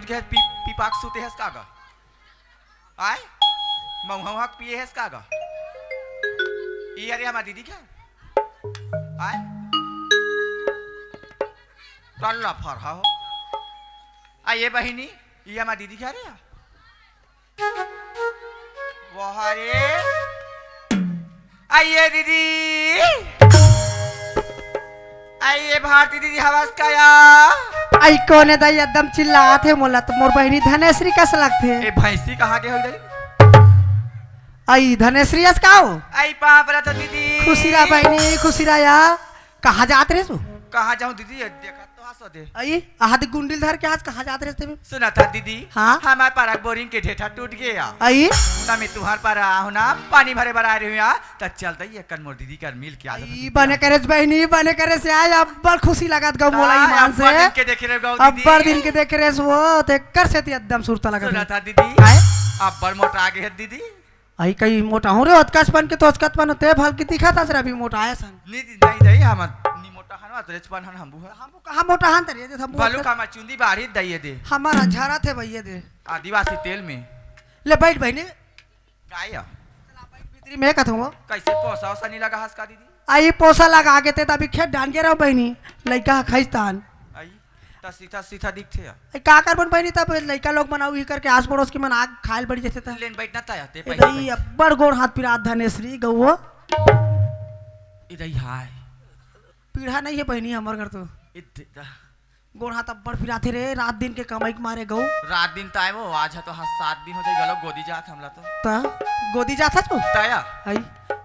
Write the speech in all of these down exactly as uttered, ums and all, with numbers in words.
के पी, पीपाक सूते हस का गा? आय? मउहा उहा के पिए हस का गा? ई अरे हमार दीदी के? आय? टल्ला फरहा हो। आ ये बहिनी, ई हमार दीदी के अरे? वाह रे। आइए दीदी, आइए भारती दीदी, हवस का या? आई कोन ए दाई, एकदम चिल्लात हे, मोला तो मोर बहिनी धनेश्री कस लगथे। ए भैंसी कहाँ के हो दाई? आई धनेश्री अस का हो? आई पाँव परत हो दीदी। खुशी रहा बहिनी, खुशी रहा या। कहाँ जात रहे तू? कहाँ जाऊँ दीदी, ये देखा तो हंस दे। आई, आहा दे गुंडिल धर के आज कहाँ जात रहे तेमे? सुना था दीदी, हाँ? हमार पारा बोरिंग के ढेठा टूट गया। आई? त मैं तुहार पारा आहूँ ना, पानी भरे बर आए रहे हूँ या, त चल दई एक कन मोर दीदी कर मिल के आ जाता आई, दीदी। बने करेस बहिनी, बने करेस यार, अब्बड़ खुशी लगत गौ मोला हाँ, ईमान से। अब्बड़ दिन के देखे रहे गौ दीदी। अब्बड़ दिन के देखे रहे वो, तेकर सेती एकदम सुरता लगत सुना है। था दीदी, आए? अब्बड़ मोटा आगे है दीदी। आई कई मोटा हूँ रे, ओतकस बन के तो ओतकस बन ते भल के दिखा था सर अभी मोटा आया सन। नहीं, नहीं, नहीं, हम नहीं मोटा हन, अतरेच बन हन हम बुहा। हम कहाँ मोटा हन तरे दे, हम भलू का मैं चुंदी बाढ़ी दइए दे। हमारा झरा थे भैया दे। आदिवासी तेल में। ले बैठ बहिनी। काय? भीतरी में कथो वो। कैसे पोसा ओसा नहीं लगा हस का दीदी? आई पोसा लगा के ते तभी खेत डान के रहो बहिनी। लइका ह खैस्तान। आई, त सीधा सीधा दिखथे या। ए, का करबन बहिनी, तब लइका लोग मन अउ इही करके आस पड़ोस के मन आग खायल बड़ी जथे त। लेन बैठना तय, ते ए पहिले दई, बैठ। अब्बड़ गोड़ हाथ पिरात धनेश्री गौवो। ए दई, हाय। पीढ़ा नहीं है बहिनी हमर घर तो। ए दे-, दा। गोड़ हाथ अब्बड़ पिराथे रे, रात दिन के कमाई के मारे गौ। रात दिन त आए वो, आज ह तो ह-, सात दिन हो जाए गलो गोदी जात हमला तो। त गोदी जात हस तू? तया। हई,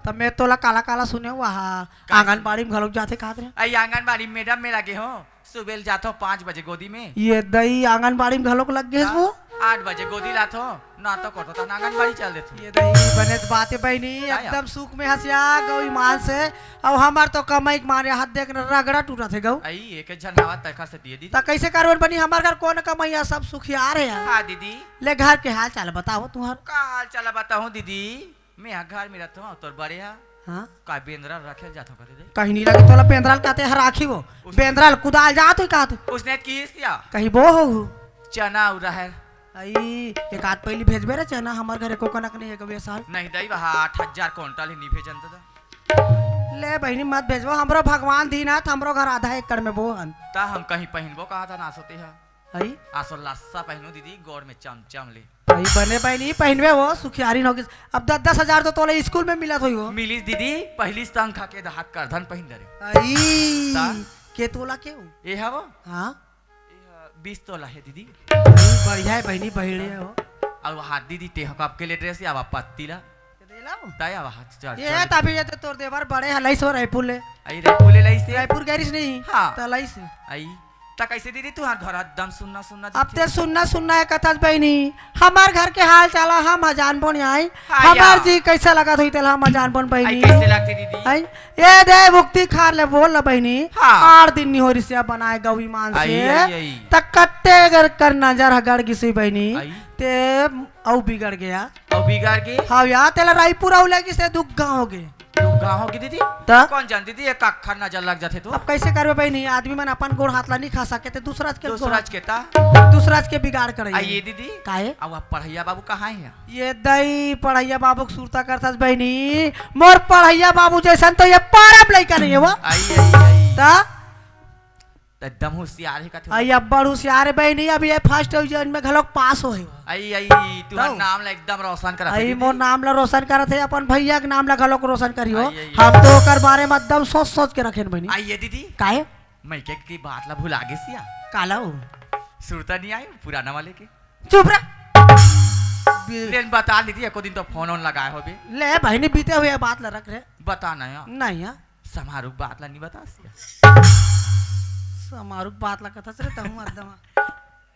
त मैं तोला काला काला सुने हुआ हा। का? आंगनबाड़ी में घलोक जाथे कहत रहे। आई आंगनबाड़ी मैडम में लगे हो। सुबेल जाथो पाँच बजे गोदी में। ये दई आंगनबाड़ी में घलोक लग गे हाँ, वो। आठ बजे गोदी लाथो, ना तो कोठो तक आंगनबाड़ी चल देथो। ये दई बने बात है बहिनी, आया। एकदम सुख में हंसिया गौ ईमान से। अब हमार तो कमाई के मारे हाथ देख न रगड़ा टूटा थे गौ। आई एक झन हवा तखा से दिए दीदी। त कैसे करबन बनी, हमार घर कौन कमाई है, सब सुखियार है यार। हाँ दीदी। ले घर के हाल चाल बताओ तुम्हार। का हाल चाल बताऊं दीदी? मैं ह घर में रहत हूँ, तोर बड़े ह हाँ? का बेंदरा रखे ल जात हो कथे दे? कहीं नहीं लगे तोला बेंदरा ल कहते हर आखी वो। उस- बेंदरा ल कुदाल जात हो कहत। उसने की सिया? कहीं बो हो। चना उ रहर। आई, एक आध पहली भेजबे रे चना, हमार घर एको कनक नहीं है कभी साल। नहीं दई, वहाँ आठ हजार कुंटल ही नहीं भेजन तो दा। ले बहिनी मत भेजबो, हमरो भगवान दीनाथ, हमरो घर आधा एकड़ में बो हन। ता हम कहीं पहिनबो कहा था ना सोते है। हई? आसो लस्सा पहिनो दीदी, गोड़ में चमचम ले। हई बने बहिनी पहिनबे वो, सुखियारी न होगिस। अब दस दस हजार तो तोला स्कूल में मिलत होई हो। मिलिस दीदी, पहली तनखा के दहात करधन पहिन दे रे। हई, ता? के तोला के हो? ए हवो? हाँ? ए ह-, बीस तोला है दीदी। हई, बढ़िया है बहिनी, बढ़िया हो। और हाथ दीदी ते हक आपके लिए ड्रेस या पत्ती ला। ये दे लाओ। ताया वहाँ चल, ये चल। तभी ये तो तोर देवर बड़े ह लइस हो रायपुर ले। आई रायपुर ले लइस से? रायपुर गैरिस नहीं। हाँ। त लइस। आई। त कैसे दीदी तुहार घर एकदम सुन्ना सुन्ना अब दिखथे? ते सुन्ना सुन्ना है कथस बहिनी। हमार घर के हाल चाला हम अजान बोन आई। हाँ हमार या। जी कैसे लगत होई तेला हम अजान बोन आई बहिनी। कैसे लगथे दीदी? आई। ये दे भुक्ती खार ले बोल ल बहिनी। हाँ। आठ दिन नहीं हो रिसिया बनाए गौ ईमान आई, से। आई, आई। त कत्ते अगर कर नजर ह गड़ गिसुई बहिनी। आई। ते अउ बिगड़ गया। अउ बिगड़ गे? हाँ यार, तेला रायपुर अउ लगी से दुग्गा हो गे। दुग्गा हो गे दीदी? त? कौन जान दीदी, एक अक्खर नजर लग जाथे तो। अब कैसे करबे बहिनी, आदमी मन अपन गोड़ हाथ ला नहीं खा सके, ते दूसरा के दूसरा गोड़ के ता? दूसरा के बिगाड़ करे। आ ये दीदी? काहे? अब आप पढ़ैया बाबू कहाँ है? ये दई पढ़ैया बाबू के सुरता करथस बहिनी, मोर पढ़ैया बाबू जैसन तो ये पारब लइका नहीं है वो। आई, आई, आई। त? त एकदम होशियार है कथे। आई अब्बड़ होशियार है बहिनी, अभी ये फर्स्ट डिवीजन में घलोक पास हो है। आई, आई, तुहर तौ। नाम ला एकदम रोशन करत है आई दीदी। मोर नाम ला रोशन करत है, अपन भैया के नाम ला घलोक रोशन करियो। आई, आई, हम आई। तो ओकर बारे में एकदम सोच सोच के रखेन बहिनी। आई ये दीदी। काहे? मैं के की बात ला भुला गे सिया। काला हो? सुरता नहीं आई पुराना वाले के। चुप रह। बे- लेन बता दीदी, एको दिन तो फोन ऑन लगाए होबे। ले बहिनी, बीते हुए बात ला रख रे। बता ना यार। नहीं यार। समारोह बात ला नहीं बता सिया। समारोह बात ला कथा से रे तहूँ एकदम।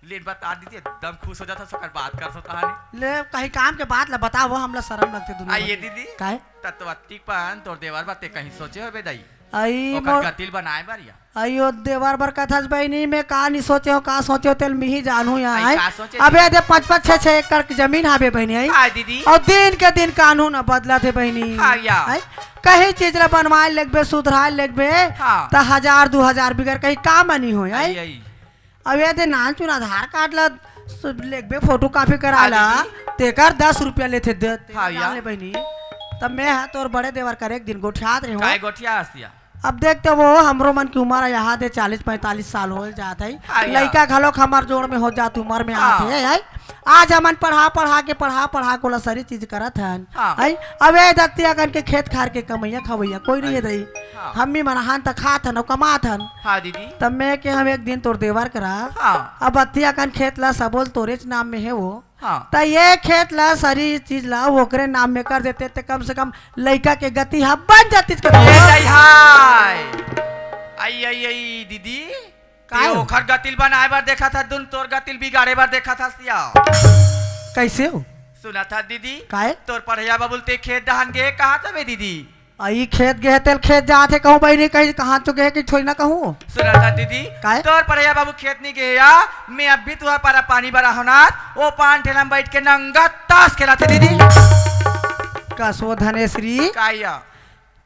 लेन बता दीदी, एकदम खुश हो जाता, सकर बात कर सकता है। ले कहीं काम के बात ला बताओ, हमला शर्म लगते दुनिया आई ये में। दीदी। काहे? तत्वत्ती पन तोर देवर बाते कहीं सोचे होबे दाई। आई ओकर मोर गतिल बनाए बर या। आई ओ देवर बर कथस बहिनी, मैं का नहीं सोचे हो, का सोचे हो, तेल मिही जानू यहाँ आई आई। का सोचे अबे दीदी? दे पाँच पाँच छह छह एकड़ की जमीन हाबे बहिनी आई। हाँ दीदी। और दिन के दिन कानून अब बदलत है बहिनी। हाँ या। आई कहीं चीज ला बनवाए लेगबे, सुधराए लेगबे, हाँ। त हजार दो हजार बिगर कहीं काम नहीं हो आई, आई। आई। अब ये दे नान चुन आधार कार्ड ला सु-, लेखबे फोटो कॉपी करा हाँ, ला, दीदी। तेकर दस रुपया लेथे, दे, ते हाँ, जान या। ले बहिनी। तब मैं हा तोर बड़े देवर कर एक दिन गोठियात रहे हूँ। काय गोठिया हसिया? अब देख तो वो हमरो मन की उम्र है, यहाँ दे चालीस पैंतालीस साल हो जात है। हाँ, या। लइका घलोक हमार जोड़ में हो जात उम्र में हाँ। आत है, है? आज हमन पढ़ा पढ़ा के, पढ़ा पढ़ा के ओला सारी चीज करत हन। हाँ। है? अब ए दत्तिया कन के खेत खार के कमैया खवैया कोई नहीं है दई। हाँ। हम्मी मन हन त खात हन अउ कमात हन। हाँ दीदी। तब मैं के हम एक दिन तोर देवर करा। हाँ। अब अत्तिया कन खेत ला सबोल तोरेच नाम में है वो। हाँ। त ये खेत ला सारी चीज ला ओकरे नाम में कर देते ते कम से कम लइका के गति ह बन जातीस ए कदम। दई हाय। आई, आई, आई, दीदी। काय ते हो? ओखर गतिल बनाए बर देखा था, दुन तोर गतिल बिगाड़े बर देखा था सिया। कैसे हो? सुना था दीदी। काय? तोर पढ़ैया बाबू ते खेत डहन गे कहा था बे दीदी? आई खेत गे हे, तेल खेत जात हे कहूँ बहिनी, कहीं कहाँ तो गे हे कि थोड़ी ना कहूँ। सुना था दीदी। काय? तोर पढ़ैया बाबू खेत नहीं गे या, मैं अब भी तुहर पारा पानी बरा होना, ओ पान ठेला में बैठ के नंगा ताश खेला थे दीदी। कसो धनेश्री। काय या?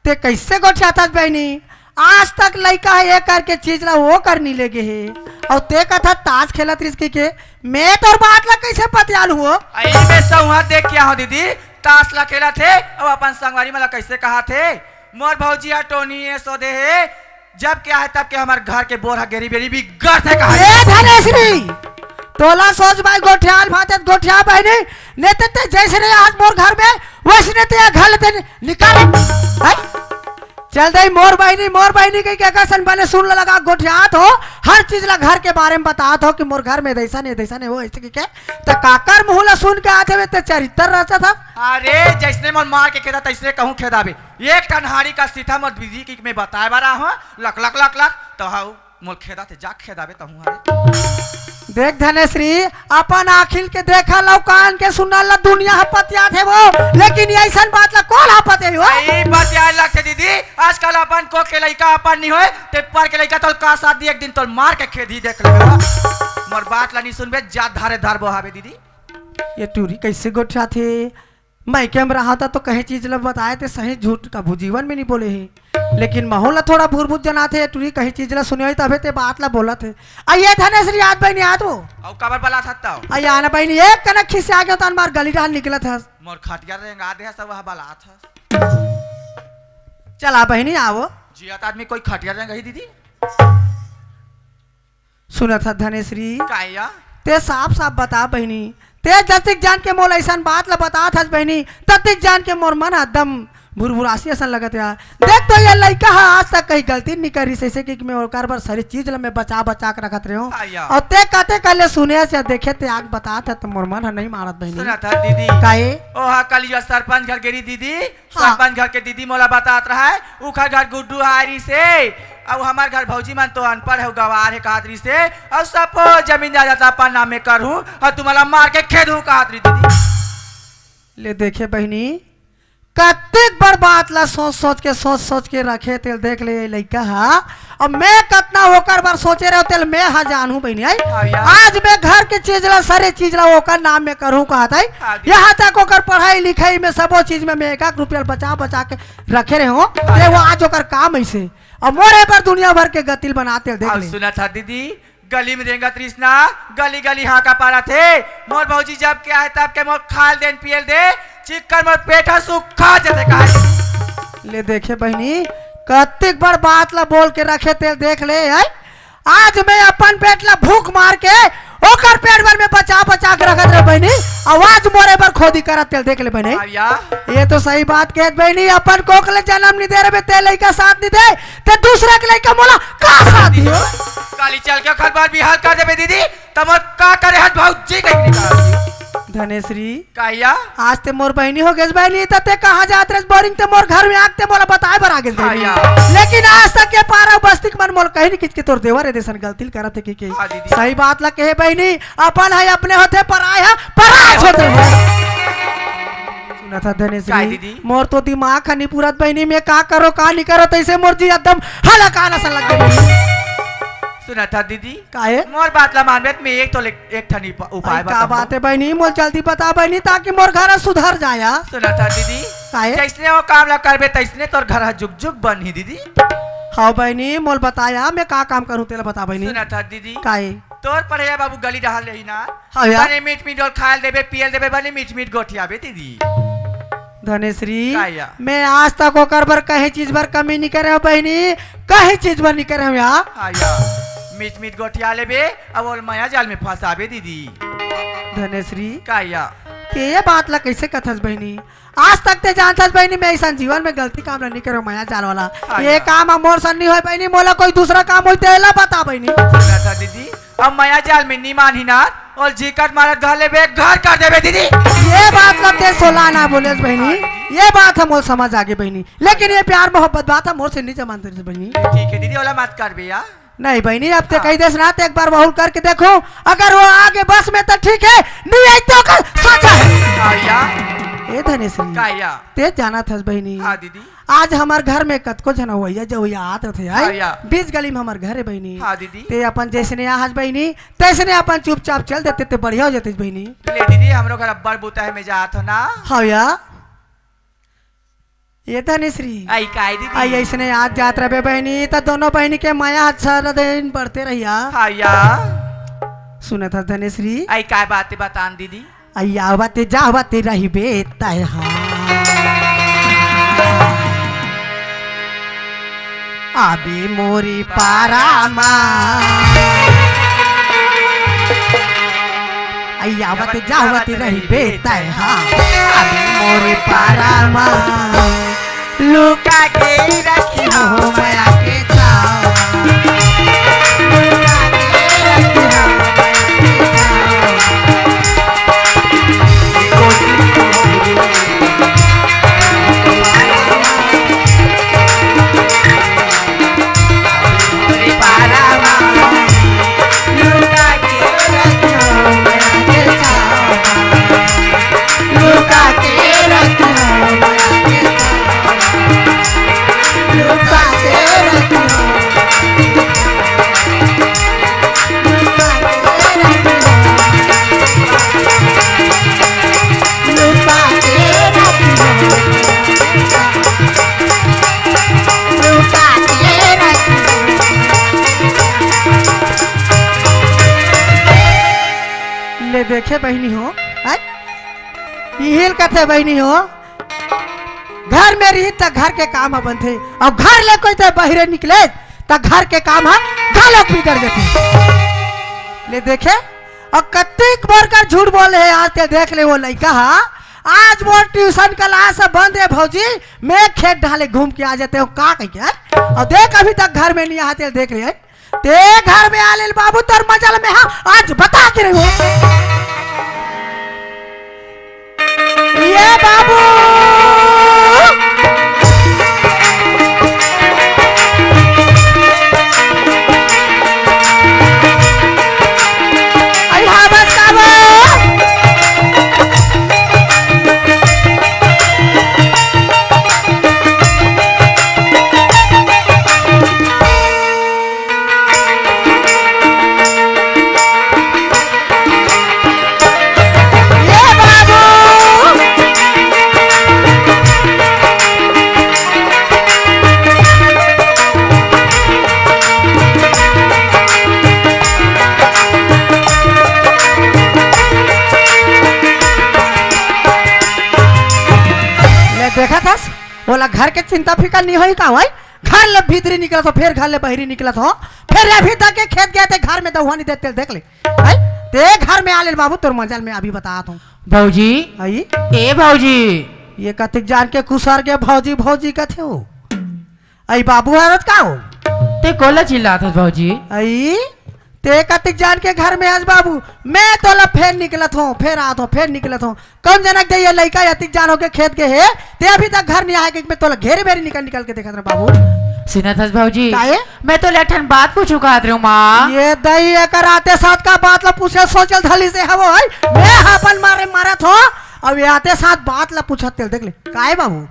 ते कैसे गोठियाथस बहिनी? आज तक लइका ह ये करके चीज ला वो कर नी ले गे हे, अउ ते कथा ताश खेलत रिस के, के मैं तोर बात ला कैसे पतियाल हुओ? आई मैं सौहा देख के आहो दीदी, ताश ला खेलत हे, अउ अपन संगवारी मन ला कैसे कहात हे, मोर भौजी ह टोनी ए सोधे हे, जब क्या है तब के हमर घर के बोर ह गेरी बेरी बिगड़त हे कहा। ए धनेश्री, तोला सोच भाई गोठियाल भाजत गोठिया बहिनी, नेते ते जैसे नहीं आज मोर घर में, वैसने ते घर ले ते निकाल। हैं? चल दई मोर बहिनी, मोर बहिनी कहि के कसन बने सुन ल लगा गोठियात हो, हर चीज ला घर के बारे में बतात हो कि मोर घर में दइसन हे, दइसन हे, वो ऐसे कहि के। त काकर मुँह ला सुन के आत हवे, ते चरित्र रचत हस। अरे, जैसने मोर मार के खेदा, तैसने कहूँ खेदाबे। एक ठन हाड़ी का सीधा मोर दीदी की मैं बताए बारा हूँ, लक, लक, लक, लक, तो हाउ। मोर खेदा ते जा खेदाबे तहूँ हरे। देख धनेश्री, अपन आँखिल के देखा लौ, कान के सुनल ला दुनिया ह पतियात हे वो, लेकिन ये ऐसन बात ला कोन ह पतियाई हो? ई पतियाए लगथे दीदी, आजकल अपन कोख के लइका अपन नहीं होय, ते पर के लइका तोल का शादी एक दिन तोल मार के खेदी देख लेबे हो। मोर बात ला नहीं सुनबे, जा धारे धार बोहाबे दीदी। ये टूरी कैसे गोठियाथे? मइके म रहा था तो कहीं चीज ला बताए ते सही, झूठ कभू जीवन में नहीं बोले हे। लेकिन महू ला थोड़ा भूर भूत जनाथे, टूरी कहीं चीज ला सुने होई तभे ते बात ला बोलत हे। आ ये धनेश्री, आत बहिनी आत हो। अउ काबर बलात हस तौ? आ या ना बहिनी, एक कनक खिसिया के तन मार गली डाल निकलत हस। मोर खटिया रेंगा दे हस, वह बलात हस। चला बहिनी, आवो। जियत आदमी कोई खटिया रेंगा ही दीदी? सुनत हस धनेश्री? काय या? ते साफ साफ बता बहिनी, ते जतिक जान के मोला अइसन बात ला बतात हस बहिनी, ततिक जान के मोर मन एकदम भुरभुरासी असन लगत हे। देख तो ये लइका ह आज तक कहीं गलती नहीं करिस, अइसे कि मैं ओकर बर सारी चीज ला मैं बचा बचा के रखत रहे हूँ। हाँ या। अउ ते कते कहले सुने से देखे ते आग बतात हस त मोर मन ह नहीं मारत बहिनी। सुनत हस दीदी? काहे? ओहा कल ये सरपंच घर गेरी दीदी, हाँ। सरपंच घर के दीदी मोला बतात रहय, उखर घर गुड्डू हारी से, अउ हमर घर भौजी मन तो अनपढ़ हे, गवार हे कहत रहिसे, अउ सपो जमीन जायदाद अपन नाम में करहूँ, अउ तुम्हला मार के खेदहूँ कहत रही दीदी। ले देखे बहिनी, कतेक बड़ बात ला सोच सोच के, सोच सोच के रखे तेल देख ले ये लइका ह। अब मैं कतना ओकर बर सोचे रहे तेल मैं ह जानहूँ बहिनी, आई? हाँ यार। आज मैं घर के चीज ला, सारे चीज ला ओकर नाम में करहूँ कहत आई। हाँ, दीदी। यहाँ तक ओकर पढ़ाई लिखाई में सबो चीज में मैं एक एक रुपया बचा बचा के रखे रहे हूँ। हाँ, ते वो यार। आज ओकर काम ऐसे। अब मोरे पर दुनिया भर के गतिल बना तेल देख अब ले। सुनत हस दीदी, गली में रेंगत रहिस ना, गली गली हाका पारत हे। मोर भौजी जब के आए तब के मोर खाल देन पियल दे, चिक्कन मोर पेट ह सुखा जथे काहे। ले देखे बहिनी, कतिक बड़ बात ला बोल के रखे तेल देख ले, हैं? आज मैं अपन पेट ला भूख मार के ओकर पेट बर में बचा बचा के रखत रहे बहिनी, अउ आज मोरे बर खोदी करत तेल देख ले बहिनी। हाँ या। ये तो सही बात कहत बहिनी, अपन कोख ले जन्म नहीं दे रहे, ते लइका साथ नहीं दे, ते दूसरा के लइका मोला का साथ दियो? काली चल के ओखर बर बिहार कर देबे दीदी, त मोर का करे हत भौजी कहि निकाल दियो। धनेश्री, का या? आज ते मोर बहिनी हो गेस बहिनी, त ते कहाँ जात रहे बोरिंग, ते मोर घर में आके ते मोला बताए बर आ गेस हाँ बहिनी। या। लेकिन आज तक ये पारा बस्ती के मन मोला कहीं नहीं किच के तोर देवर ए देसन गलती ल करत हे कि, कि हाँ दीदी। सही बात ला कहे बहिनी, अपन है अपने होथे, पराय है पराय होथे। सुनत हस धनेश्री, काय दीदी? मोर तो दिमाग ह नहीं पूरत बहिनी, मैं का करो का नहीं करो, तैसे मोर जी एकदम हलकान असन लग गे बहिनी। सुनत हस दीदी? काहे? मोर बात ला मानबे त मैं एक तो ले-, एक ठन उप-, उपाय आई, का बताऊं। बात हे बहिनी, मोला जल्दी बता बहिनी, ताकि मोर घर ह सुधर जाय। सुनत हस दीदी? काहे? जैसने वो काम ला करबे, तैसने तोर घर ह जुग जुग बनही दीदी। हाँ बहिनी, मोला बताया, मैं का काम करूँ, तेला बता बहिनी। सुनत हस दीदी? काहे? तोर पढ़इया बाबू गली डहर ले ही ना। हाँ भैया। बने मीठ मीठ डोल खायल देबे, पियल देबे, बने मीठ मीठ गोठियाबे दीदी। धनेश्री, का या? मैं आज तक ओकर बर कहीं चीज बर कमी नहीं करे हूँ बहिनी, कहीं चीज बर नहीं करे हूँ या। हाँ या, मीठ मीठ गोठिया लेबे, अब ओल माया जाल में फंसाबे दीदी। धनेश्री, का या? ते ये बात ला कैसे कथस बहिनी? आज तक ते जानथस बहिनी, मैं ऐसा जीवन में गलती काम ला नहीं करे हूँ माया जाल वाला। हाँ ये या। काम अब मोर सन नहीं होय बहिनी, मोला कोई दूसरा काम होय तेला बता बहिनी। सुना था दीदी, अब माया जाल में नी मानही ना, और जीकट मारत घर लेबे, घर कर देबे दीदी। ये बात ला ते सोला ना बोलेस बहिनी, ये बात हम मोर समझ आगे बहिनी, लेकिन ये प्यार मोहब्बत बात हम मोर से नहीं जमान देस बहिनी। ठीक है दीदी, ओला मत करबे या। नहीं बहिनी, अब ते हाँ। कही देस ना, ते एक बार वहू करके देखो, अगर वो आगे बस में तो ठीक है, नहीं आई तो कर साझा है। हाँ या। ए धनेश्री, का या? ते जाना थस बहिनी। हाँ दीदी। आज हमर घर में कतको झन अवइया जवइया आत रथे, हाँ आई? या। बीच गली में हमर घर है बहिनी। हाँ दीदी। ते अपन जैसने आहस बहिनी, तैसने अपन चुपचाप चल देते ते बढ़िया हो जाते बहिनी। ले दीदी, हमरो घर अब्बड़ बूता है, मैं जात हो ना। हाँ या। ये धनेश्री। आई काय दीदी? आई ऐसने आज जात रहे बहिनी, त दोनों बहिनी के माया अच्छा दिन बढ़ते रहिया। हाँ या। सुनत हस धनेश्री? आई काय बात बतान दीदी? आई आवत जावत रहिबे तय हा। आबे मोरी पारा मा। आई आवत जावत रहिबे तय हा। आबे मोरी पारा मा। लुका के रखी हो माया के छावा। लुका के रखी हो माया के छावा। ले देखे बहिनी हो, हैं? इहिल कथे बहिनी हो, घर में रही त घर के काम ह बनथे, अउ घर ले कोई ते बहिरे निकले त घर के काम ह घलोक बिगड़ जथे। ले देखे, अउ कतिक बार कर झूठ बोले हे, आज ते देख ले वो लइका ह, आज मोर ट्यूशन क्लास बंद हे भौजी, मैं खेत ढाले घूम के आ जाते हो का कहिके, हैं? अउ देख अभी तक घर में नहीं आते, देख ले, हैं? ते घर में आ लेल बाबू, तोर मजा ल मेहा आज बता के रहिहूं। ये बाबू। अरे हाँ, बस बाबू। ले देखत हस, ओला घर के चिंता फिकर नहीं होई का भाई? घर ले भीतरी निकलत हो, फेर घर ले बहिरी निकलत हो, फेर अभी तक के खेत गए ते घर में दहुआ नहीं देते, देख ले। हैं? ते घर में आ ले बाबू, तोर मजल में अभी बतात हूँ। भौजी। आई? ए भौजी। ये कतिक जान के कुसर के भौजी, भौजी कथे हो। आई बाबू हरत का हो? ते कोला चिल्लात हस भौजी? आई? ते कतिक जान के घर में हस बाबू? मैं तोला फेर निकलत हूँ, फेर आत हूँ, फेर निकलत हूँ। कौन जनक दे ये लइका अतिक जान होके खेत गे हे, ते अभी तक घर नहीं आए कि मैं तोला घेरे बेरी निकल निकल के देखत रहे बाबू। सुनत हस भौजी? काहे? मैं तोला एक ठन बात पूछू कहत रहे हूँ माँ। ये दई एकर आते साथ का बात ला पूछे सोचल धली से हवो है। मैं अपन मारे मारत हो, अब ये आते साथ बात ला पूछत तेल देख ले। काहे बाबू?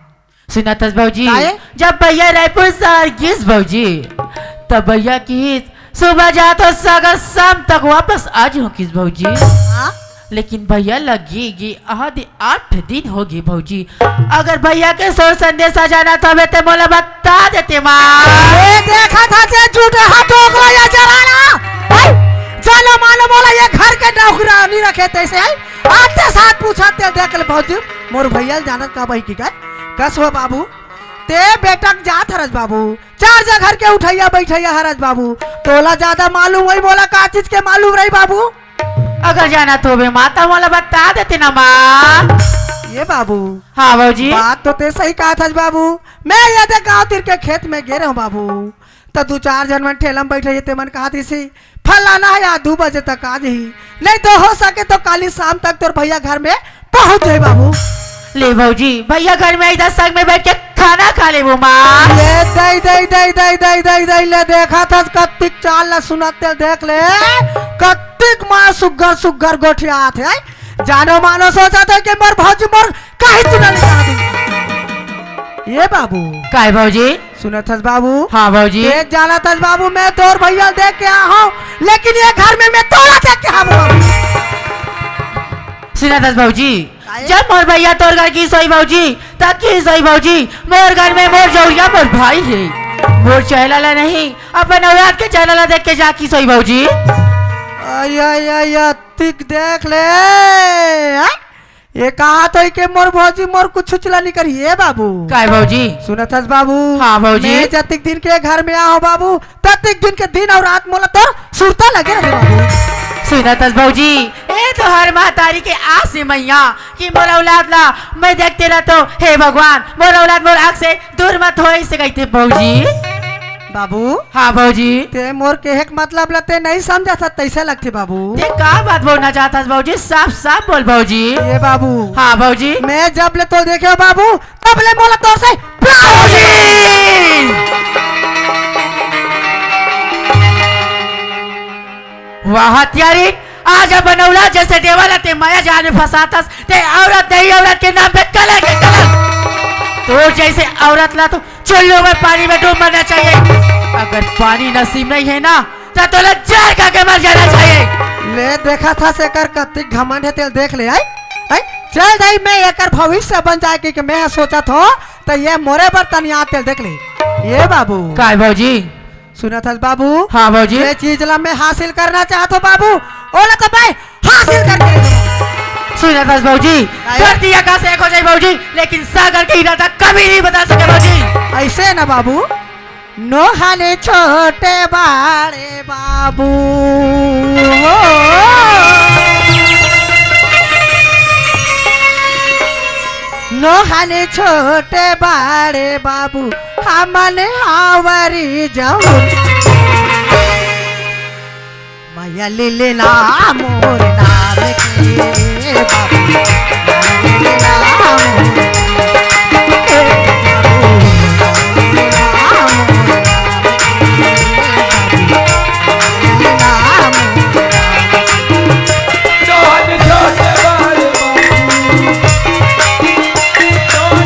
सुनत हस भौजी? काहे? जब भैया रायपुर शहर गिस भौजी, तब भैया किस सुबह जात हो सगर शाम तक वापस आ जाऊं किस भौजी। हाँ? लेकिन भैया लगी गी आधे आठ दिन होगी भौजी। अगर भैया के सोर संदेश आ जाना तो हमें ते मोला बता देते माँ। ए, देखा था जे झूठ हाथ टोकरा या जराना। ए, जानो मानो मोला ये घर के नौकरानी रखे तइसे है। आते साथ पूछत तेला देख ले भौजी, मोर भैया ल जानत का बही कि काय? कस हो बाबू, ते बेटा के जात हरस बाबू, चार जगह के उठैया बैठैया हरस बाबू, तोला ज्यादा मालूम होई, मोला का चीज के मालूम रही बाबू? अगर जानत होबे माँ, त मोला बता देते ना माँ। ये बाबू। हाँ भौजी। बात तो ते सही कहत हस बाबू। मैं ये दे गाँव तीर के खेत में गे रहूँ बाबू, त दू चार झन मन ठेला में बैठे हे, ते मन कहत रहिस, "फलाना हे, आज दू बजे तक आ जाही, नहीं तो हो सके तो काली शाम तक तोर भैया घर में पहुँच जाही बाबू।" ले भौजी, भैया घर में आई त संग में बैठ के खाना खा लेबो माँ। ये दई, दई, दई, ले देखत हस कत्तिक चाल ला सुनत तेला देख ले, कत्तिक माँ सुग्घर सुग्घर गोठियात हे। जानो मानो सोचत हे कि मोर भौजी मोर काहे चिन्हा ले जाना दी। ये बाबू। काय भौजी? सुनत हस बाबू? हाँ भौजी। तें जानत हस बाबू, मैं तोर भैया ल देख के आए हँव, लेकिन ये घर में मैं तोला देख के आए हँव बाबू। सुनत हस भौजी? काय? जब मोर भैया तोर घर गिस होही भौजी, त गिस होही भौजी, मोर घर में मोर जउरिया मोर भाई हे, मोर चेला ला नहीं, अपन औलाद के चेला ला देख के जा गिस होही भौजी। अय, अय, अय, अतिक देख ले, हाँ? ये कहत होही के मोर भौजी मोर कुछ चुचला नइ करही, ए बाबू। काय भौजी? सुनत हस बाबू? हाँ भौजी। मैं जतिक दिन के घर में आए हँव बाबू, ततिक दिन के दिन अउ रात मोला तोर सुरता लगे रहे बाबू। सुनत हस भौजी, ए तोहर महतारी के आस हे मइया कि मोर औलाद ला मैं देखते रहत हँव, हे भगवान, मोर औलाद मोर आँख से दूर मत होइस कहिथे भौजी। बाबू। हाँ भौजी। तें मोर कहे के मतलब ला तें नइ समझत हस, तइसे लगथे बाबू। तें का बात बोलना चाहत हस भौजी? साफ साफ बोल भौजी। ये बाबू। हाँ भौजी। मैं जब ले तोला देखे हँव बाबू, तब ले मोला तोर से प्यार हो गे। वाह हत्यारी, आज अपन औलाद जइसे देवर ला तें मया जाल में फँसाथस, तें औरत नहीं, औरत के नाम पे कलंक हे, कलंक। तोर जइसे औरत ला तो चुल्लू में पानी में डूब मरना चाहिए। अगर पानी नसीब नहीं हे ना, त तोला जहर खा के मर जाना चाहिए। ले देखत हस एकर कतिक घमंड हे, तेला देख ले, आई? आई? चल दाई, मैं एकर भविष्य बन जाए के, के मैं सोचत हँव, त ये मोरे बर तनिया, तेला देख ले। ये बाबू। काय भौजी? सुनत हस बाबू? हाँ भौजी। ये चीज ला मैं हासिल करना चाहत हँव बाबू, ओला तो मैं हासिल करके रहूँ। सुनत हस भौजी? काय? धरती आकाश एक हो जाए भौजी, लेकिन सागर के इरादा कभी नहीं बदल सके भौजी। अइसे ना बाबू, नोहन छोटे बड़े बाबू हो। नोहन छोटे बड़े बाबू, हमन हावरी जऊन। मया ले लेना मोर नाम के बाबू, मया ले लेना मोर नाम के बाबू, मया ले लेना मोर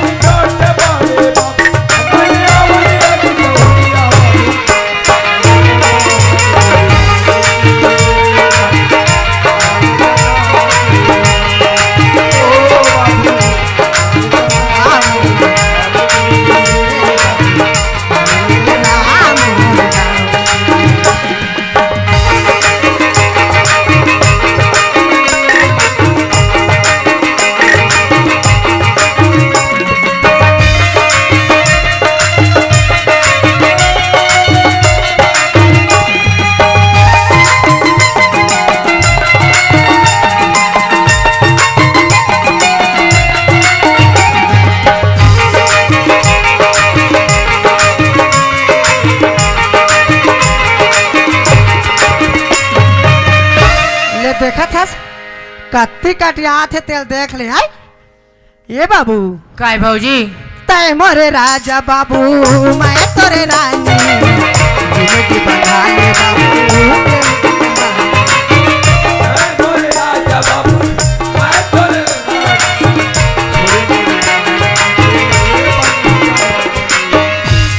नाम के बाबू, मया ले लेना मोर नाम के। ले देखत हस, कत्ती कटियात हे, तेला देख ले, हाय। ये बाबू। काय भौजी? तै मोरे राजा बाबू, मैं तोरे रानी। जिंदगी बना ले बाबू,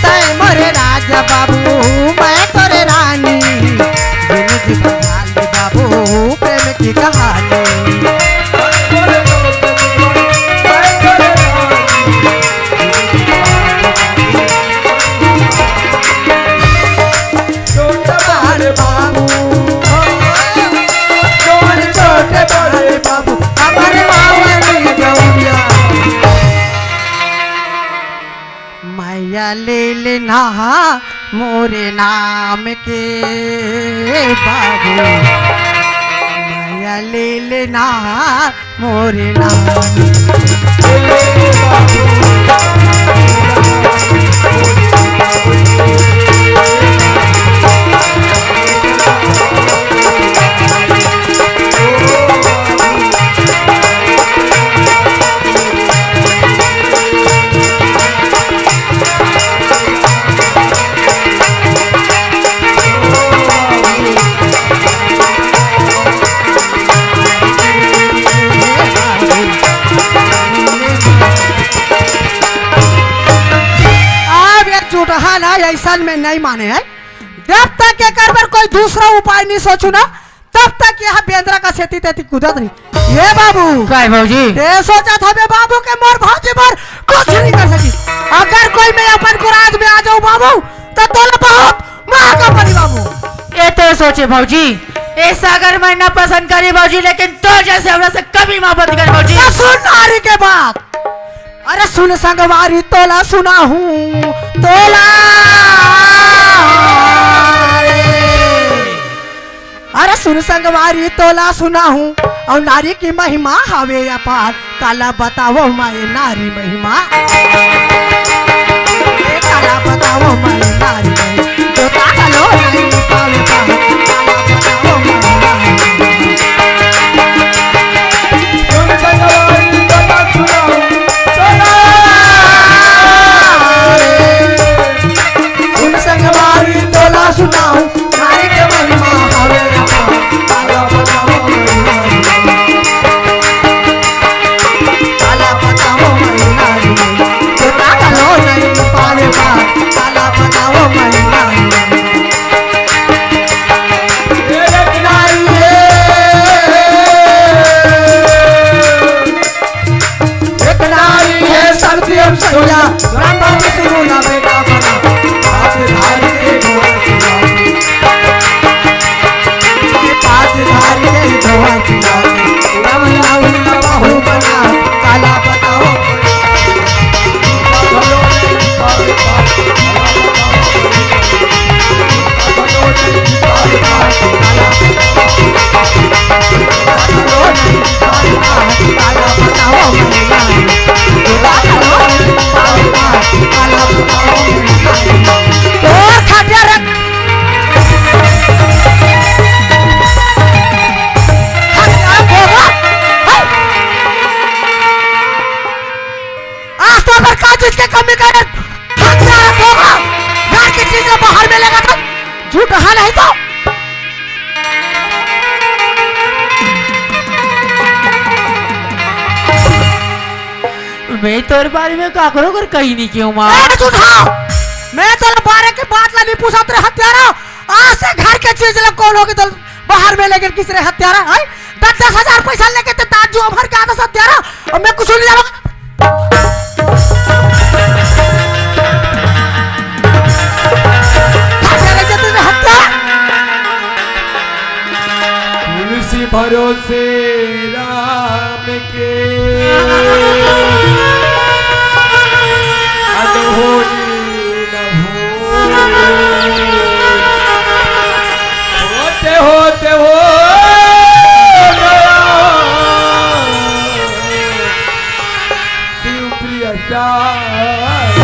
तै मोरे राजा बाबू, मैं तोरे रानी। जिंदगी बना ले बाबू, प्रेम की कहानी। छोटे बड़े बाबू, ले लेना मोरे नाम के बाबू, मया ले लेना मोरे नाम के। अब ये जुटहा ना ऐसन में नहीं माने है। जब तक एकर बर कोई दूसरा उपाय नहीं सोचू ना, तब तक यह बेंदरा का सेती तेती कूदत रही। ये बाबू, काय भौजी? ये सोचत हवे बाबू के मोर भौजी बर कुछ नहीं कर सकी। अगर कोई मैं अपन को राज में आ जाऊं बाबू, तो तोला बहुत महंगा पड़ी बाबू। ये तो सोचे भौजी, ये सागर मैं ना पसंद करी भौजी, लेकिन तो जैसे हमरा से कभी मोहब्बत कर भौजी। तो सुन नारी के बात। अरे सुन संगवारी तोला सुनाहूं, तोला। अरे सुन संगवारी तोला सुनाहूं, अउ नारी की महिमा हवे अपार। काला बतावो मैं नारी महिमा, ए काला बतावो मैं नारी महिमा, जो ताकलो नहीं पावे पावे। काला बतावो मैं नारी महिमा। सुन संगवारी तोला सुनाऊं, नारी के महिमा हवे अपार। काला बतावो महिमा, काला बतावो महिमा, जो ताकलो नहीं पावे पार। काला बतावो महिमा। ए एक नारी है, एक नारी है, शक्ति हम सहुला, ब्रह्मा विष्णु ना बेटा बना, हाथ धारी के धोआ खिलाती। हाथ धारी के धोआ खिलाती। राम राहुल ना बहू बना, काला बताओ। आज तो पर का चीज के कमी करे? हत्या होगा। घर की चीज को बाहर में लेगा तो झूठ है नहीं तो। मैं तोर बारे में काकरो कर कहीं नहीं क्यों माँ? ए, झूठा। मैं तोर बारे के बात ला नहीं पूछा तेरे हत्यारा। आज से घर के चीज ला कौन होगी तो बाहर में लेकर किस रे हत्यारा, हैं? दस दस हजार पैसा लेके ते दांत जो भर के आता हत्यारा, और मैं कुछ नहीं जाना। हत्यारा जैसे मैं हत्यारा। तुलसी भरोसे राम के अनहोनी न हो। होते होते हो गया शिवप्रिय साथ।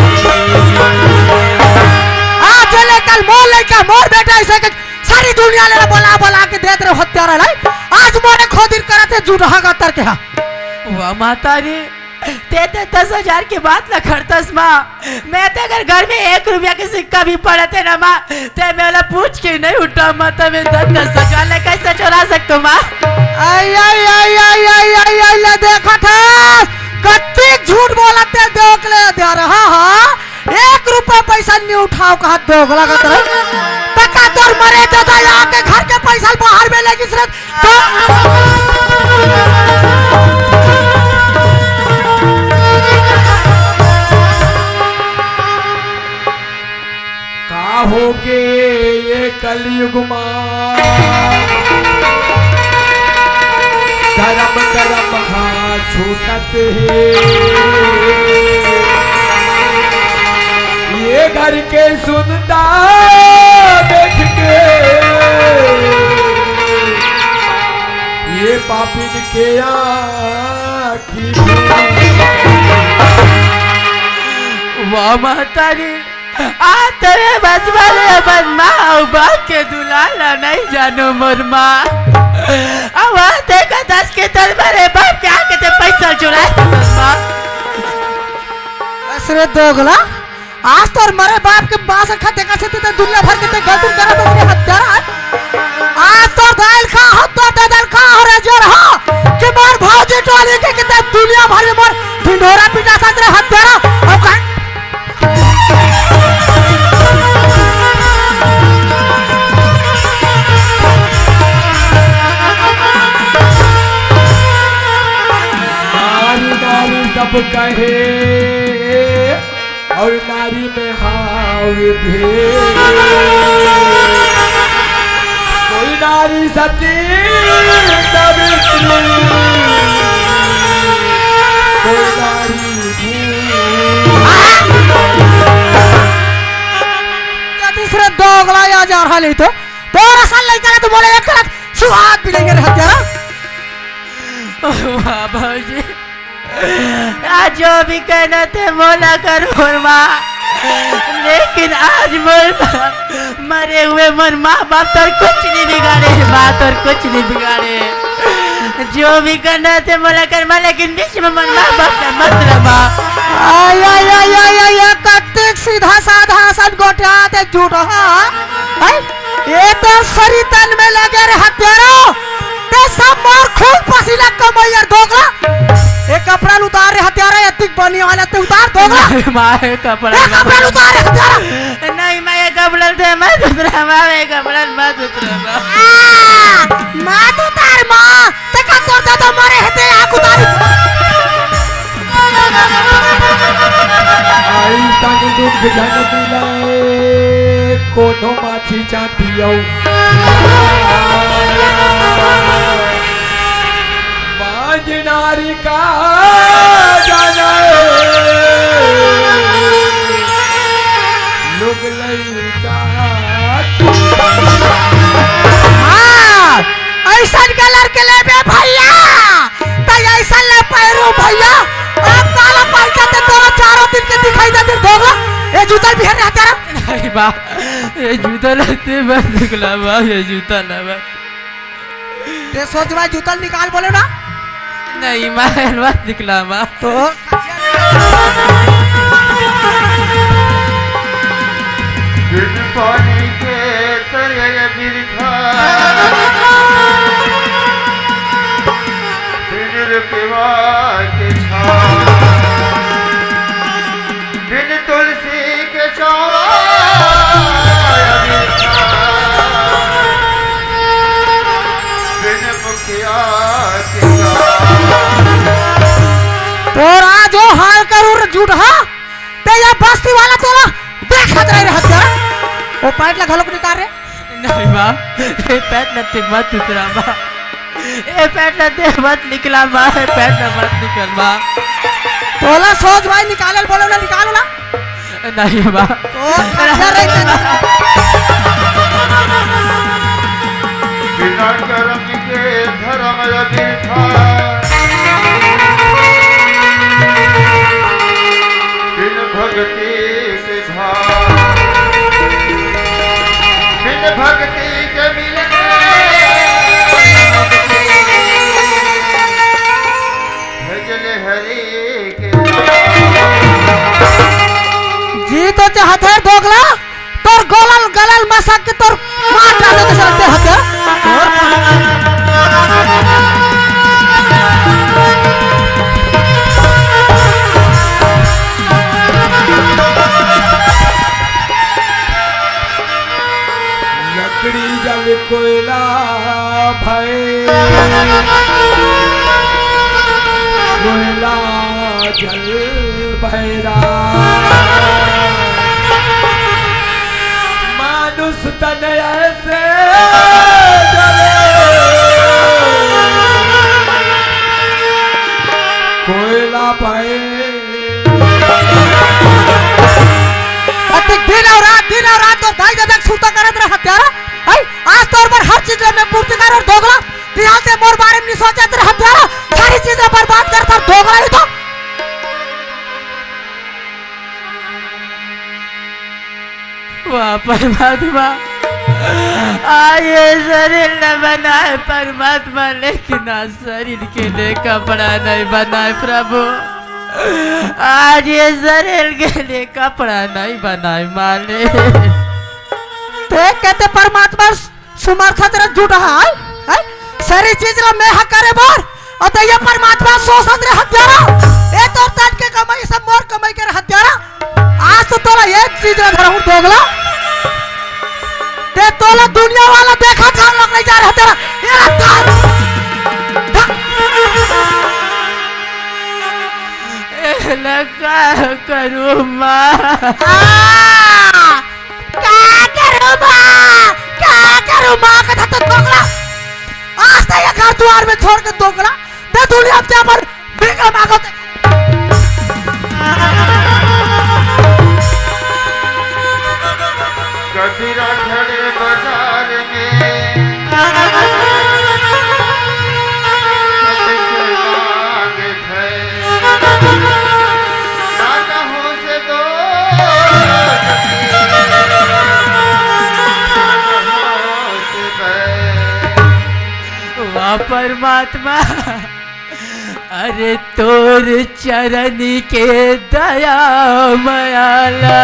आज ले कल मोर लइका, मोर बेटा ऐसे के सारी दुनिया ले बोला बोला के देत रहे हत्यारा लाई। आज मोरे खोदिर करत हे जुटहा का तर के हा। वाह माता रे, ते ते दस हजार के बात ला खरतस माँ। मैं ते अगर घर में एक रुपया के सिक्का भी पड़त हे ना माँ, ते मैं वाला पूछ के नहीं उठा माँ, ते मैं दस दस हजार ले कैसे चुरा सकतो माँ? आई, आई, आई, ले देखत हस, कत्ती झूठ बोलत हे, देख ले, दे रहा हा। एक रुपया पैसा नहीं उठाव कहत दोगला का तरह। तका तोर मरे दादा यहाँ के घर के पैसा बाहर में लेगिस रे। तो का होगे ये कलयुग मा? धर्म करम हा छूटत हे। ये करके सुनता देख के ये पापिन के आँखी। वाह महतारी, आ तेरे बचपन में अपन माँ अउ बाप के दुलार ला नहीं जानो मोर माँ। अब आ देखा दस के दल मेरे बाप के आके ते पैसा चुराए मोर माँ। असरे दोगला, आज तोर मरे बाप के मांस खा देखा से ते दुनिया भर के ते गलती करा तो तेरे हत्यारा है। आज तोर दाल खा हो, तोर दादल खा हो रे जोर हो कि मोर भौजी टोली के किते दुनिया भर में मोर ढिंढोरा पिटा था तेरे हत्यारा। अब कहीं नारी नारी सब कहे और नारी में हाव भेद। कोई नारी सती सावित्री, कोई नारी भूल। जल्दी से दोगला या जा रहा ले तो। तोर असल लइका ला तो बोले एक लाख सुहाग भी नहीं करे हत्यारा। वाह भौजी, आज जो भी कहना थे मोला कर मोर माँ, लेकिन आज मोर माँ, मरे हुए मोर माँ बाप तोर कुछ नहीं बिगाड़े, माँ तोर कुछ नहीं बिगाड़े। जो भी करना थे मोला कर माँ, लेकिन बीच में मोर माँ बाप से मत रह माँ। आय, आय, आय, आय, आय, आय, कत्तिक सीधा साधा असन गोठिया ते झूठ, हाँ? हैं? ये तो सरी तन में लगे रे हत्यारा। ते सब मोर खून पसीना कमाई यार दोगला। ये कपड़ा उतार रे हत्यारा, ये तिक बनी वाला ते उतार दोगला। नहीं, माँ, ये कपड़ा ये मत कपड़ा उतार रे हत्यारा। नहीं, माँ, ये कपड़ा ते मत उतरा, माँ, ये कपड़ा मत उतरा, माँ। आ, मत उतार, माँ। ते का तोर दादा मरे हे ते आँख उतारी। अइसन दुख झन मिलय कोनो माछी चाटी अउ बांझ नारी का जानय लोग लइका। हाँ, अइसन कलर के लेबे भैया। त अइसन ले पैरू भैया, अब काला पैसा ते तोरा चारों दिन के दिखाई देते दोगला। ये जूता बिहार रहता रहा। नहीं बा, ये जूता लेते बस निकला बा, ये जूता ना बा। ते सोच भाई जूता निकाल बोले ना। नहीं माँ, मत निकला माँ। तो बिन पानी के तरय बिरथा, बिन रुपवा के छाँव, बिन तुलसी के छाँव, बिरथा, बिन मुखिया के गाँव। तोर आज ओ हाल करूँ रे झूठा। ते ये बस्ती वाला तोला देखत रहे रे हत्या। ओ पैंट ला घलोक निकाल रे। नहीं माँ, ये पैंट ला ते मत उतरा माँ। ये पैंट ला ते मत निकला माँ, ये पैंट ला मत निकल माँ। तोला सोच भाई निकाले बोलो ना, निकालो ना। नहीं माँ। तो खर्चा रही। बिना करम के धर्म अबिरथा, बिन भक्ति के भाव, बिन भक्ति के मिलन, भजल हरि के नाम। जी तो चाहत है दोगला। तोर गोलल गलल मसक के तोर मार डाले के चलते हत्या। लकड़ी जल कोयला भय, कोयला जल भैरा। मानुष तन ऐसे जले, कोयला भय। अति आज तक सुरता करत रहे हत्यारा। है, आज तोर बर हर चीज ला मैं पूर्ति कर और दोगला। बिहाल ते मोर बारे में नहीं सोचत रहे हत्यारा। सारी चीज ला बर्बाद करत रहे दोगला नहीं तो। वाह परमात्मा, आज ये शरीर न बनाए परमात्मा, लेकिन आज शरीर के लिए कपड़ा नहीं बनाए प्रभु। आज ये शरीर के लिए कपड़ा नहीं बनाए मालिक। ते कहते परमात्मा समर्थ तेरा जुटा है, है? सारी चीज ला मैं हा करे बर, और तो ये परमात्मा सोचत रहे हत्यारा। ए तोर तन के कमाई सब मोर कमाई के रहे हत्यारा। आज तो तोला एक चीज ला धरहूं दोगला। ते तोला दुनिया वाला देखा था लोग नहीं जा रहे हत्यारा। ये हत्यारा। एला का करूं माँ? आ! का करूं माँ? का करूं माँ? कथा तो दोगला। आज तक ये घर द्वार में छोड़ के दोगला। ते दुनिया में जा पर भीख मांगो ते। कबीरा खड़े बाजार में सबसे मांग है। ना कहूँ से दो वाह परमात्मा, अरे तोर चरण के दया मयाला।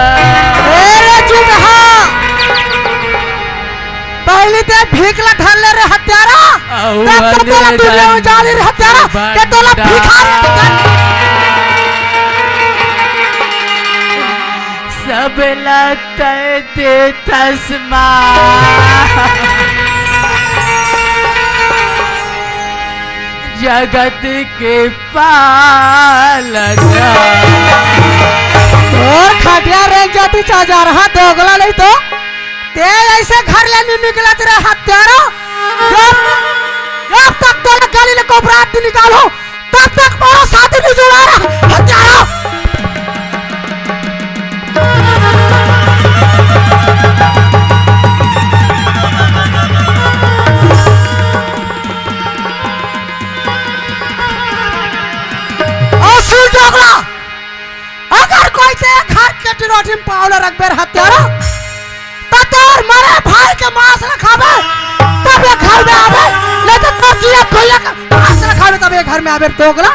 अरे चुप हा। पहली ते भीख ला धर ले रे हत्यारा। तब तो तोला दुनिया में जाली रे हत्यारा। के तोला भिखारी। सबला तय दे तस्मा जगत के पालना। और खटिया रे जाति चाजार हा दोगला नहीं तो ते ऐसे घर ले नहीं निकलत रे हत्यारा। जब जब तक तोला गली ले कोबरात नहीं निकालो तब तक मोरो साथी नहीं जुड़ा रहा हत्यारा। और सुन दोगला, अगर कोई ते घर के टिरोटी में पावला रखबे हत्यारा, तो तोर मरे भाई के मांस ला खाबे, तब ये घर में आबे, नहीं तो तोर जिया भैया के मांस ला खाबे, तब ये घर में आबे दोगला।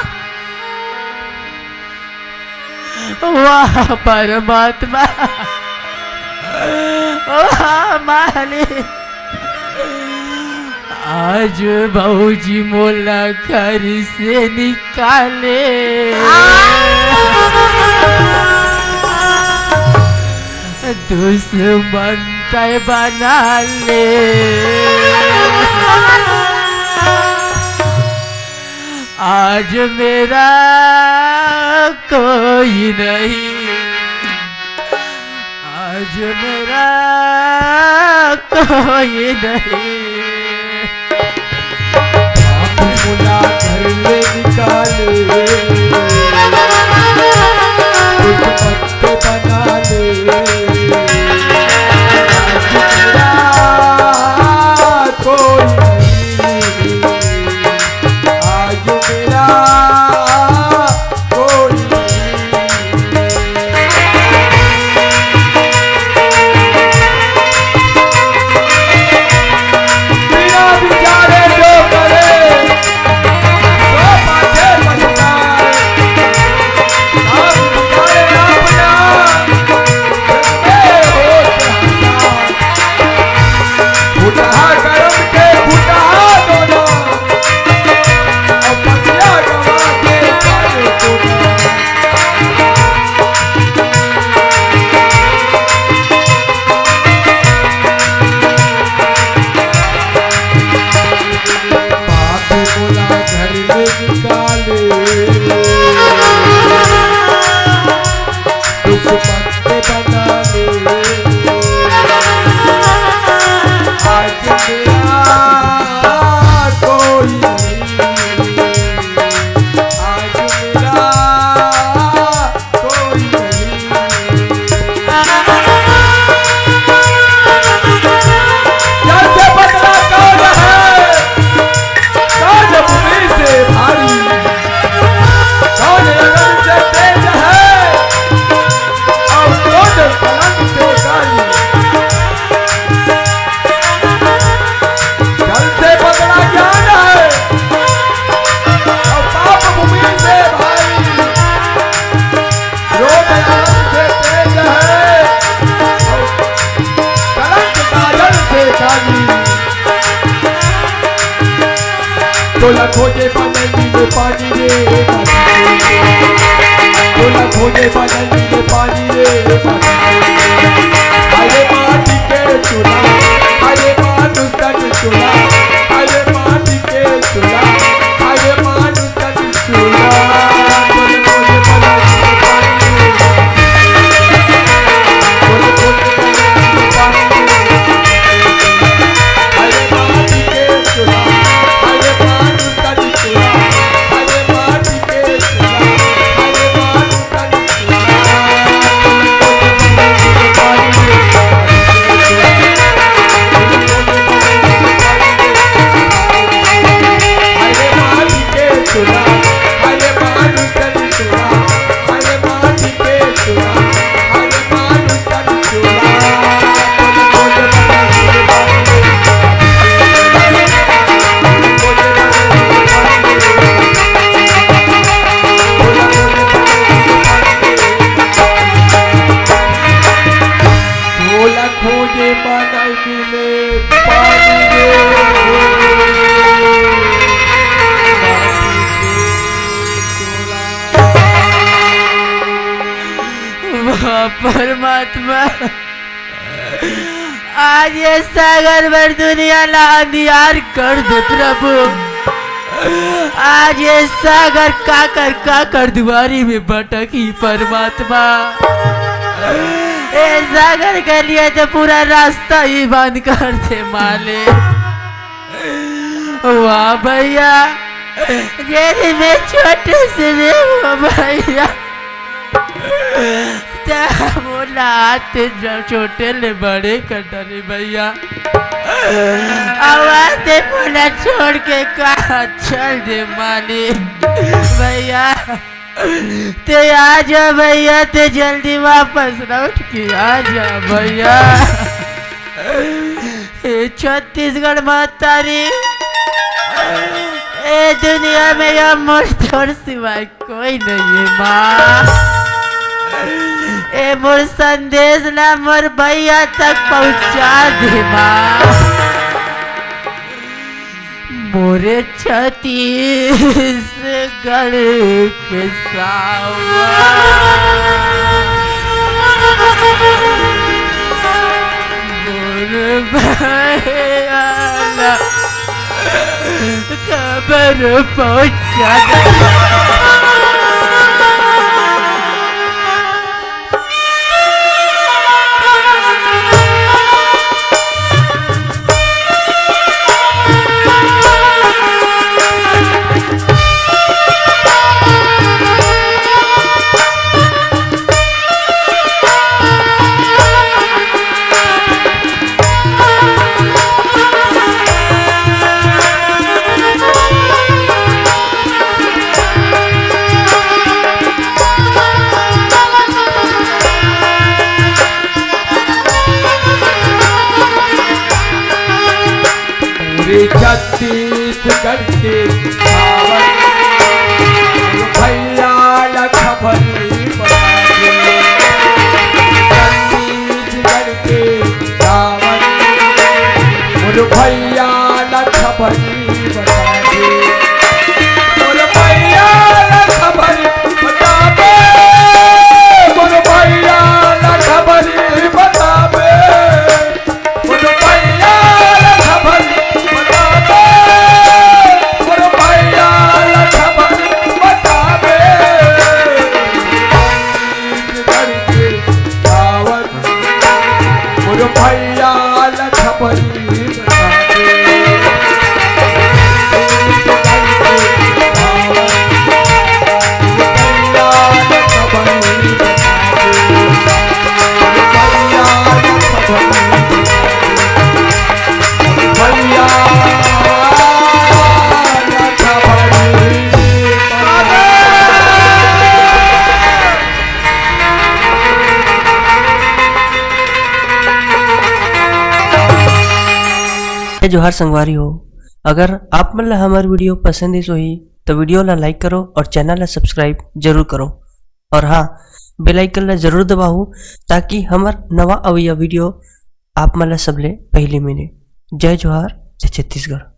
वाह परमात्मा, वाह मालिक, आज बाबूजी मोला घर से निकाले। दुश्मन तय बना ले। आज मेरा कोई नहीं, आज मेरा कोई नहीं। बाप मुला घर ले निकाले, दुश्मन तो बना ले। आज मेरा कोई नहीं, आज मेरा कोई नहीं। बिना विचारे जो करे, सो पाछे पछताए। खोजे बनैली में पानी रे माटी के चोला। बोला खोजे बनैली में पानी रे माटी के चोला। अरे माटी के चोला, अरे मानुष तन चोला, अरे माटी के चोला, अरे मानुष तन चोला। बोला खोजे बनैली में पानी रे माटी के चोला। बोला खोजे बनैली में पानी रे माटी के चोला। अरे माटी के चोला, अरे मानुष तन चोला, अरे माटी के चोला, अरे मानुष तन चोला। अरे माटी के चोला, अरे मानुष तन चोला, अरे माटी के चोला, अरे मानुष तन चोला। बोला खोजे बनैली में पानी रे। वाह परमात्मा, आज ये सागर भर दुनिया ला अंधियार कर दे प्रभु। आज ये सागर काकर काकर दुआरी में भटकी परमात्मा। ये सागर के लिए तो पूरा रास्ता ही बंद कर दे मालिक। वाह भैया, जेरी में छोटे से में हुआ भैया। ते मोला हाथ से जब छोटे ले बड़े कर डरे भैया। आवाज से मोला छोड़ के कहाँ चल दे मालिक। भैया, ते आ जा भैया, ते जल्दी वापस लौट के आ जा भैया। ए छत्तीसगढ़ महतारी, ए दुनिया में या मोर तोर सिवाय कोई नहीं है माँ। ए मोर संदेश ला मोर भैया तक पहुँचा दे माँ। मोरे छत्तीसगढ़ के सावा, मोर भैया ला खबर पहुँचा दे। पूरे छत्तीसगढ़ के सावन, भैया ला खबर बता दे। छत्तीसगढ़ के सावन, मोर भैया ला खबर बता दे। मोर भैया ला खबर बता दे। मोर भैया ला खबर बता दे। मोर भैया ला खबर बता दे। मोर भैया ला खबर बता दे। छत्तीसगढ़ के सावन, मोर भैया ला खबर बता दे। जय जोहार संगवारी हो, अगर आप मन ला हमर video पसंद आइस होही, तो video ला like करो और channel ला subscribe जरूर करो। और हाँ, bell icon ला जरूर दबाहू, ताकि हमर नवा अवइया video आप मन ला सबले पहली मिले। जय जोहार, जय छत्तीसगढ़।